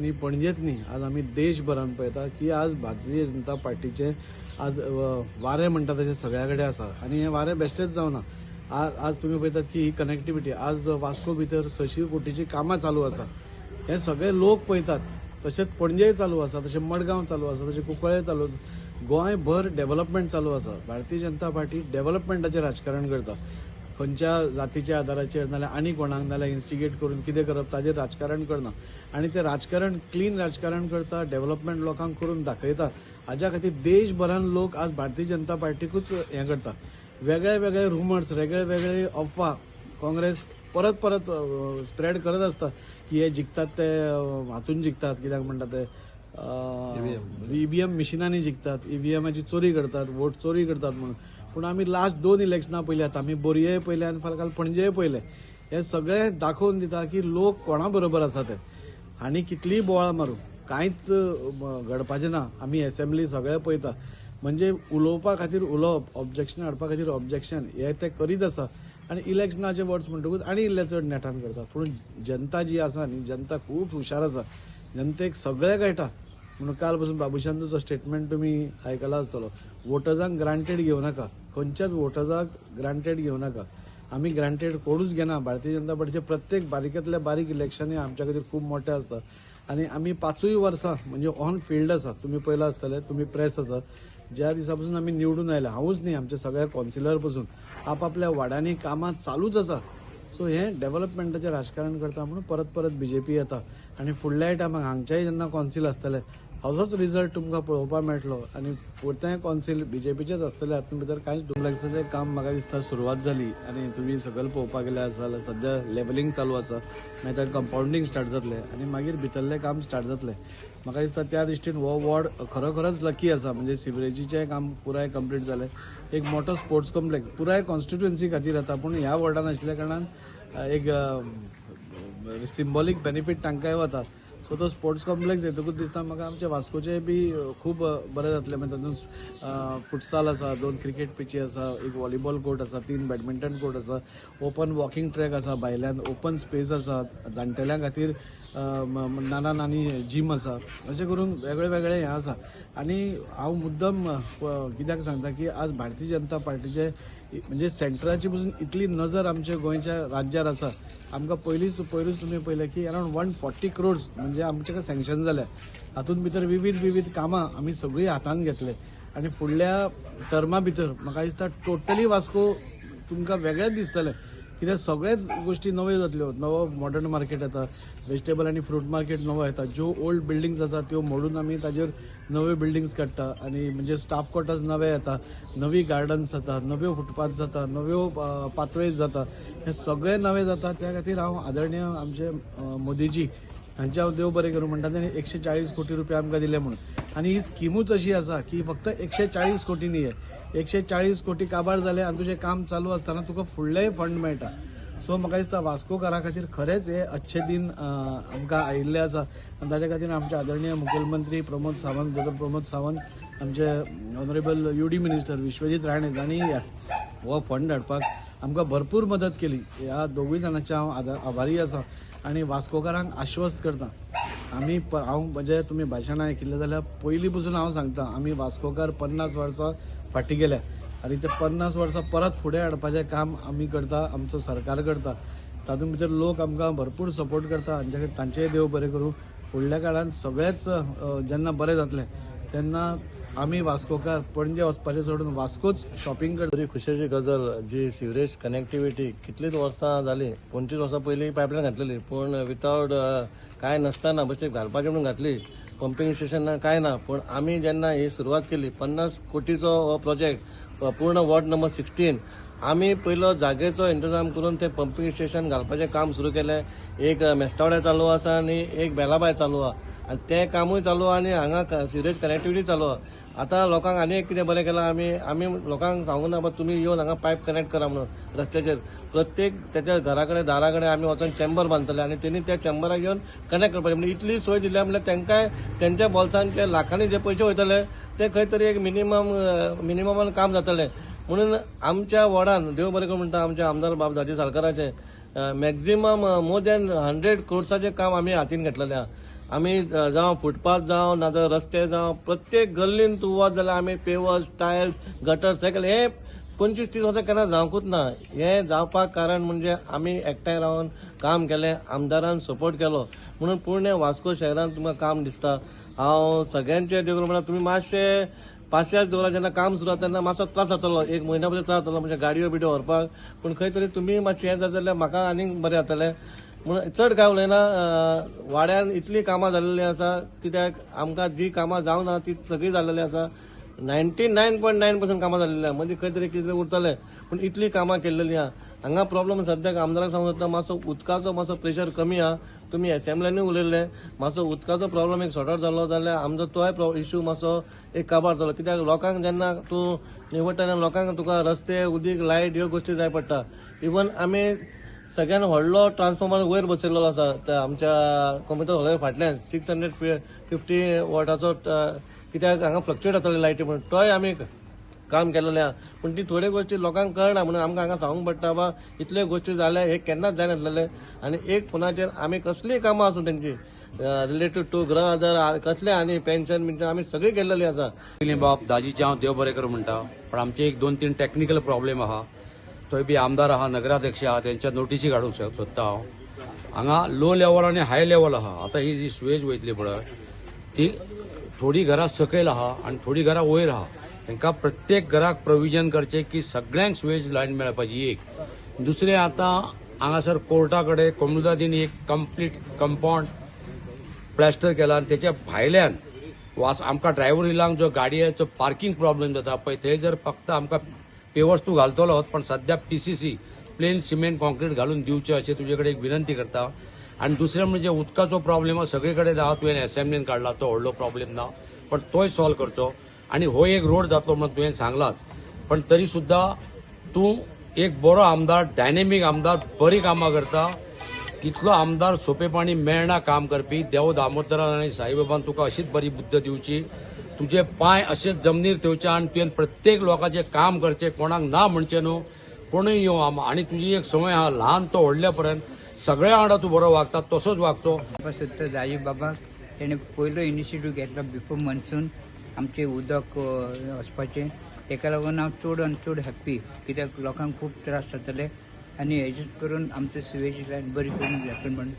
आनी पणजेत न्ही, आज आमी देशभरान पळयता की आज भारतीय जनता पार्टीचें आज वारें म्हणटा तशें सगळ्या कडेन आसा आनी हें वारें बेश्टेंच जावना. आज आज तुमी पळयतात की ही कनेक्टिविटी आज वास्को भितर 600 कोटीची कामां चालू आसा, हे सगळे लोक पळयतात. तशेंच पणजेय चालू आसा, तशें मडगांव चालू आसा, तशें कुंकळ्ळे चालू आसा, गोंयभर डेव्हलपमेंट चालू आसा. भारतीय जनता पार्टी डेव्हलपमेंटाचें राजकारण करता. खंयच्या जातीच्या आदाराचेर नाल्यार आनी कोणाक नाल्यार इन्स्टिगेट करून कितें करप ताजेर राजकारण करना आनी तें राजकारण क्लीन राजकारण करता, डेव्हलपमेंट लोकांक करून दाखयता. हाज्या खातीर देशभरान लोक आज भारतीय जनता पार्टीकूच हें करता. वेगळे वेगळे रुमर्स, वेगळे वेगळे अफवा काँग्रेस परत परत स्प्रेड करत आसता की हे जिखतात ते हातून जिखतात, कित्याक म्हणटा ते, ईव्हीएम मिशिनांनी जिखतात, ईव्हीएमाची चोरी करतात, वोट चोरी करतात म्हणून. पूण आमी लास्ट दोन इलेक्शनां पळयल्यात, आमी बोरयेय पळयले आनी फाल्यां काल पणजेय पळयले. हे सगळें दाखोवन दिता की लोक कोणा बरोबर आसा ते. आनी कितलीय बोवाळ मारूं कांयच घडपाचें ना. आमी एसेंब्ली सगळें पळयता. म्हणजे उलोवपा खातीर उलोवप, ऑब्जेक्शन हाडपा खातीर ऑब्जेक्शन हे ते करीत आसा आनी इलेक्शनाचे वर्स म्हणटकूच आनी इल्ले चड नेटान करता. पूण जनता जी आसा न्ही, जनता खूब हुशार आसा, जनतेक सगळें कळटा. म्हणून काल पसून बाबूशान तुजो स्टेटमेंट तुमी आयकला आसतलो, वोटर्सांक ग्रांटेड घेवं नाका, खंयच्याच वोटर्साक ग्रांटेड घेवं नाका. आमी ग्रांटेड कोणूच घेना. भारतीय जनता पार्टीचे प्रत्येक बारीकेंतल्या बारीक इलेक्शन हे आमच्या खातीर खूब मोठें आसता आनी आमी पांचूय वर्सां म्हणजे ऑन फिल्ड आसा. तुमी पळयलां आसतलें, तुमी प्रेस आसा, ज्या दिसा पसून आमी निवडून आयले, हांवूच न्ही, आमचे सगळे कौन्सिलर पसून आपापल्या वाड्यांनी कामां चालूच आसा. सो हें डेव्हलपमेंटाचें राजकारण करता म्हणून परत परत बीजेपी येता आनी फुडल्याय टायमाक हांगच्याय जेन्ना कौन्सिल आसतले असोच रिजल्ट तुमकां पळोवपाक मेळटलो आनी फुडलें कौन्सिल बीजेपीचेच आसतलें, हातूंत भितर कांयच. डुप्लेक्साचें काम म्हाका दिसता सुरवात जाली आनी तुमी सकयल पळोवपाक गेले आसा जाल्यार सद्या लेवलिंग चालू आसा, मागीर तें कंपावंडींग स्टार्ट जातलें आनी मागीर भितरलें काम स्टार्ट जातलें. म्हाका दिसता त्या दृश्टीन हो वॉर्ड खरोखरच लकी आसा. म्हणजे सिवरेजीचें काम पुराय कंप्लीट जालें, एक मोठो स्पोर्ट्स कॉम्प्लेक्स पुराय कॉन्स्टिट्युएन्सी खातीर जाता, पूण ह्या वॉर्डान आशिल्ल्या कारणान एक सिंबॉलीक बेनिफीट तांकांय वता. सो तो स्पोर्ट्स कॉम्प्लेक्स येतकूच दिसता म्हाका आमच्या वास्कोचें बी खूब बरें जातलें. मागीर तातूंत फुटसाल आसा, दोन क्रिकेट पिची आसा, एक व्हॉलीबॉल कोर्ट आसा, तीन बॅडमिंटन कोर्ट आसा, ओपन वॉकिंग ट्रॅक आसा, भायल्यान ओपन स्पेस आसा, जाणटेल्यां खातीर नाना नानी जीम आसा, अशें करून वेगळे वेगळे हें आसा. आनी हांव मुद्दम कित्याक सांगता की आज भारतीय जनता पार्टीचे म्हणजे सेंट्राची पसून इतली नजर आमच्या गोंयच्या राज्यार आसा. आमकां पयलींच पयरूच तुमी पळयलें की अरावंड 140 क्रोर्स म्हणजे आमचे कडेन सँक्शन जाल्या. हातूंत भितर विविध विविध कामां आमी सगळीं हातांत घेतले आनी फुडल्या टर्मा भितर म्हाका दिसता टोटली वास्को तुमकां वेगळेंच दिसतलें, कित्याक सगळ्याच गोश्टी नव्यो जातल्यो. नवो मॉडर्न मार्केट येता, वेजिटेबल आनी फ्रूट मार्केट नवो येता, ज्यो ओल्ड बिल्डिंग्स आसा त्यो मोडून आमी ताजेर नव्यो बिल्डिंग्स काडटा आनी म्हणजे स्टाफ क्वॉर्टर्स नवे येता, नवी गार्डन्स जाता, नव्यो फुटपाथ जाता, नव्यो पाथवेज जाता, हे सगळें नवें जाता. त्या खातीर हांव आदरणीय आमचे मोदीजी हांचे हांव देव बरें करूं म्हणटा, ताणें 140 कोटी रुपया आमकां दिले म्हणून. आनी ही स्किमूच अशी आसा की फक्त 140 कोटी न्ही, हे 140 कोटी काबार जाले आनी तुजें काम चालू आसतना तुका फुडलेय फंड मेळटा. सो म्हाका दिसता वास्कोकारा खातीर खरेंच हे अच्छे दिन आमकां आयिल्ले आसा आनी ताच्या खातीर आमचे आदरणीय मुखेलमंत्री प्रमोद सावंत, दोतोर प्रमोद सावंत, आमचे honourable U D minister Vishwajit Rane जांणी हो फंड हाडपाक आमकां भरपूर मदत केली, ह्या दोगूय जाणांचे हांव आभारी आसा आनी वास्कोकारांक आश्वस्त करता आमी. हांव म्हणजे तुमी भाशणां आयकिल्लें जाल्यार पयलीं पसून हांव सांगता, आमी वास्कोकार 50 वर्सां फाटीं गेल्या आनी ते 50 वर्सां परत फुडें हाडपाचें काम आमी करता, आमचो सरकार करता. तातूंत भितर लोक आमकां भरपूर सपोर्ट करता, हांचे तांचेय देव बरें करूं. फुडल्या काळान सगळेच जेन्ना बरें जातलें तेन्ना आमी वास्कोकार पणजे वचपाचें सोडून वास्कोच शॉपिंग करता. बरी खुशेची गजाल जी सिवरेज कनेक्टिविटी कितलीच वर्सां जाली, 25 वर्सां पयलीं पायपलायन घातलेली, पूण विथआउट कांय नासतना बशे घालपाचें म्हणून घातली, पंपींग स्टेशन ना कांय ना. पूण आमी जेन्ना ही सुरवात केली, 50 कोटीचो हो प्रोजेक्ट, पूर्ण वॉर्ड नंबर 16 आमी पयलो जागेचो इंतजाम करून ते पंपींग स्टेशन घालपाचें काम सुरू केलें. एक मेस्तावड्या चालू आसा आनी एक बेलाबाय चालू आहा आनी तें कामूय चालू आहा आनी हांगा सिवरेज कनेक्टिविटी चालू आहा. आतां लोकांक आनी एक कितें बरें केलां आमी, आमी लोकांक सांगूं ना, तुमी येवन हांगा पायप कनेक्ट करा म्हणून. रस्त्याचेर प्रत्येक तेच्या घरा कडेन दारा कडेन आमी वचोन चेंबर बांदतले आनी तेणी त्या चेंबराक येवन कनेक्ट करपाचें. म्हणजे इतली सोय दिल्या म्हणल्यार तांकांय तेंच्या बोल्सांचे लाखांनी जे पयशे वयतले ते खंय तरी एक मिनिममान काम जातलें. म्हणून आमच्या वॉर्डान देव बरें करूं म्हणटा आमच्या आमदार बाब दाजी सालकाराचें मॅक्झिमम मोर दॅन 100 क्रोर्साचें काम आमी हातीन घेतलेलें आहा. आमी जावं फुटपाथ जावं नाजाल्यार रस्ते जावं प्रत्येक गल्लीन तूं वच जाल्यार आमी पेवर्स, टायल्स, गटर सगळे हे 25-30 वर्सां केन्ना जावंकूच ना. हें जावपाक कारण म्हणजे आमी एकठांय रावन काम केलें, आमदारान सपोर्ट केलो म्हणून पूर्ण वास्को शहरान तुमकां काम दिसता. हांव सगळ्यांचे देव म्हणल्यार तुमी मातशे पासियेंस दवरा. जेन्ना काम सुरू जाता तेन्ना मातसो त्रास जातलो, एक म्हयन्या पयलीं त्रास जातलो म्हणजे गाडयो बिडयो व्हरपाक, पूण खंय तरी तुमी मातशें हें जाता जाल्यार म्हाका आनीक बरें जातलें. म्हणून चड काय उलयना. वाड्यान इतलीं कामां जाल्लीं आसा कित्याक आमकां जी कामां जावना ती सगळीं जाल्लेली आसा. 99.9% कामां जाल्लीं आहा, म्हणजे खंय तरी कितें उरतलें, पूण इतलीं कामां केल्लेलीं आहा. हांगा प्रॉब्लम सद्याक आमदाराक सांगूंक सोदता, मातसो उदकाचो मातसो प्रेशर कमी आहा. तुमी एसेंब्ल्यांनी उलयल्ले, मातसो उदकाचो प्रॉब्लम एक सॉर्ट आवट जालो जाल्यार आमचो तोय इशू मातसो एक काबार जालो. कित्याक लोकांक जेन्ना तूं निवडटा तेन्ना लोकांक तुका रस्ते, उदीक, लायट ह्यो गोश्टी जाय पडटा. इवन आमी सगळ्यान व्हडलो ट्रान्सफॉर्मर वयर बसयल्लो आसा त्या आमच्या कॉम्प्युटर हॉला फाटल्यान 650 वॉटाचो, कित्याक हांगा फ्लक्चुएट जाताले लायटी म्हणून तोय आमी काम केलेलें आहा. पूण ती थोड्यो गोश्टी लोकांक कळना म्हणून आमकां हांगा सांगूंक पडटा, बा इतल्यो गोश्टी जाल्या हे केन्नाच जायनासलेले. आनी एक फोनाचेर आमी कसलीय कामां आसूं तेंची रिलेटेड टू गृह आधार कसले आनी पेन्शन बिन्शन आमी सगळी केल्लेली आसा. पयलीं बाब दाजीचें हांव देव बरें करूं म्हणटा, पण आमचे एक 2-3 टॅक्निकल प्रॉब्लेम आहा, थंय बी आमदार आहा, नगराध्यक्ष आहा, तेंच्या नोटीसी काडूंक सोदता हांव. हांगा लो लेवल आनी हाय लेवल आहा. आतां ही जी सुवेज वयतली पळय ती थोडी घरां सकयल आहा आनी थोडी घरां वयर आहा. तांकां प्रत्येक घराक प्रोविजन करचें की सगळ्यांक सुवेज लायन मेळपाची एक. दुसरें आतां हांगासर कोर्टा कडेन कोमुनिदादीन एक कंप्लीट कंपावंड प्लास्टर केला आनी तेच्या भायल्यान वास आमकां ड्रायव्हर इलांक जो गाडयेचो पार्किंग प्रॉब्लेम जाता पळय थंय जर फक्त आमकां पेवर्स तूं घालतलोच, पण सद्या पीसीसी प्लेन सिमेंट कॉन्क्रीट घालून दिवचें अशें तुजे कडेन एक विनंती करता. आनी दुसरें म्हणजे उदकाचो प्रॉब्लेम आहा सगळे कडेन आहा, तुवें एसेंब्लीन काडला तो व्हडलो प्रॉब्लेम ना, पण तोय सॉल्व करचो. आनी हो एक रोड जातलो म्हणून तुवें सांगलाच, पण तरी सुद्दां तूं एक बरो आमदार, डायनेमीक आमदार, बरी कामां करता. इतलो आमदार सोंपेपणी मेळना काम करपी. देव दामोदरान आनी साईबाबान तुका अशीच बरी बुद्द दिवची, तुजे पांय अशेच जमनीर थेवचे आनी तुवें प्रत्येक लोकांचें काम करचें, कोणाक ना म्हणचें न्हू, कोणूय येवं. आनी तुजी एक संवय आहा, ल्हान तो व्हडल्या पर्यंत सगळ्या वांगडा तूं बरो वागता, तसोच वागचो. सोदता दाजी बाबाक तेणें पयलो इनिशिएटीव घेतलो बिफोर मॉन्सून आमचें उदक वचपाचें, तेका लागून हांव चड आनी चड हॅप्पी, कित्याक लोकांक खूब त्रास जाताले आनी हेजेच करून आमचें सिवेज लायन बरी करून जातली म्हण